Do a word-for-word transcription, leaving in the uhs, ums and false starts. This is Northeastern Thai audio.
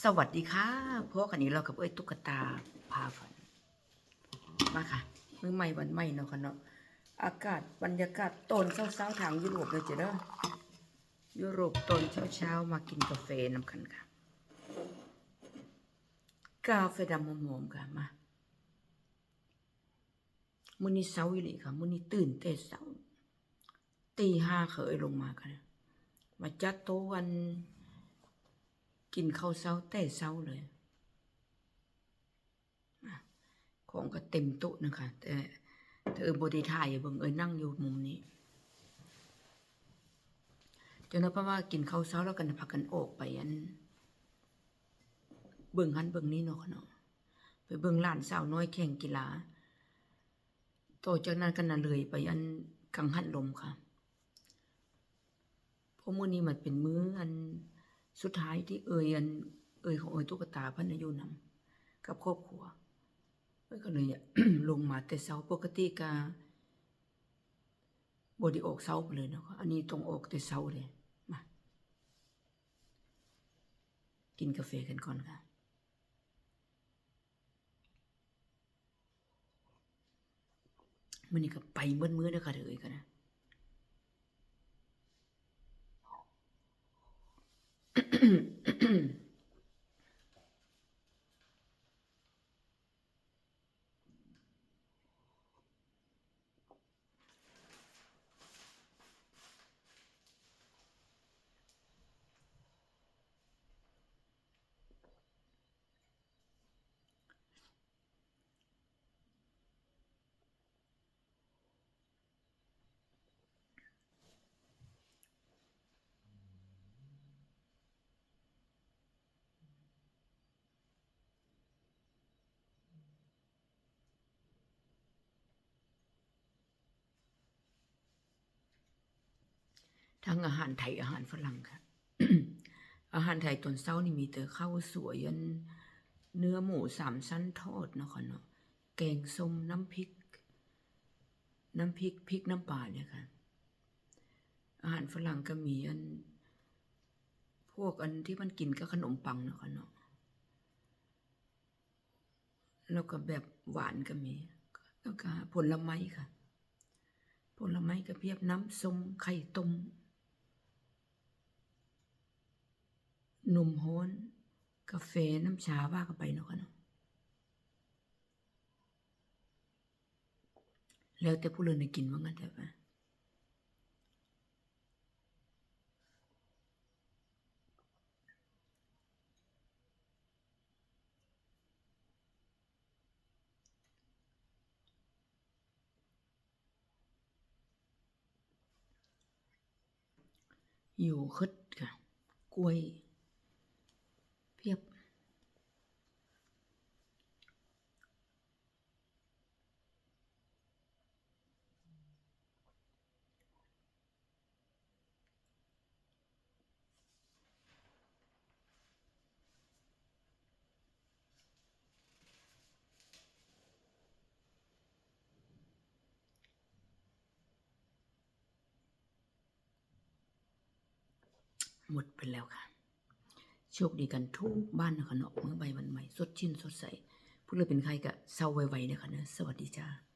สวัสดีค่ะ พบกันอีกแล้วกับเอ้ยตุ๊กตาพาฝัน มาค่ะ มื้อใหม่วันใหม่เนาะค่ะเนาะ อากาศบรรยากาศตอนเช้าๆ ทางยุโรปเลยจ้ะเด้อ ยุโรปตอนเช้าๆ มากินกาแฟนำกันค่ะ กาแฟดำหอมๆ ค่ะ มา มื้อนี้เช้าอีหลีค่ะ มื้อนี้ตื่นแต่เช้า ตีห้าค่ะเอ้ยลงมาค่ะ มาจัดโต๊ะอัน กินข้าวเช้าแต่เช้าเลย อ่ะ ของก็เต็มโต๊ะนะคะ แต่ แต่เอ้ยบ่ได้ถ่ายให้เบิ่ง เอ้ยนั่งอยู่มุมนี้ จนว่าเพราะว่ากินข้าวเช้าแล้วกันพากันออกไปอัน เบิ่งหั้นเบิ่งนี่เนาะค่ะเนาะ ไปเบิ่งหลานสาวน้อยแข่งกีฬา ต่อจากนั้นก็น่ะเลยไปอันกังหันลมค่ะ เพราะมื้อนี้มันเป็นมื้ออันสุดท้ายที่เอ้ยอัน เอ้ยของเอ้ยตุ๊กตาเพิ่นน่ะอยู่นำกับครอบครัว เอ้ยก็เลย ลงมาแต่เช้า ปกติก็บ่ได้ออกเช้าไปเลยเนาะ อันนี้ต้องออกแต่เช้าเลย มา กินกาแฟกันก่อนค่ะ มื้อนี้ก็ไปเบิดมื้อเด้อค่ะเด้อ เอ้ยก็นะ ทั้งอาหารไทยอาหารฝรั่งค่ะ อาหารไทยตอนเช้านี่มีแต่ข้าวสวยอัน เนื้อหมูสามชั้นทอดเนาะค่ะเนาะ แกงส้มน้ำพริก น้ำพริก พริกน้ำปลาเนี่ยค่ะ อาหารฝรั่งก็มีอัน พวกอันที่มันกินกับขนมปังเนาะค่ะเนาะ แล้วก็แบบหวานก็มี แล้วก็ผลไม้ค่ะ ผลไม้ก็เพียบ น้ำส้ม ไข่ต้ม นมฮ้อน กาแฟ น้ำชา ว่ากันไปเนาะค่ะเนาะ แล้วแต่ผู้เพิ่นได้กินว่างั้นเถอะค่ะ โยเกิร์ตค่ะ กล้วย เพียบ หมดไปแล้วค่ะ โชคดีกันทุกบ้านนะคะเนาะ มื้อใหม่วันใหม่ สดชื่นสดใส ผู้ใดเป็นไข้ก็เซาไวๆนะคะเนาะ สวัสดีจ้า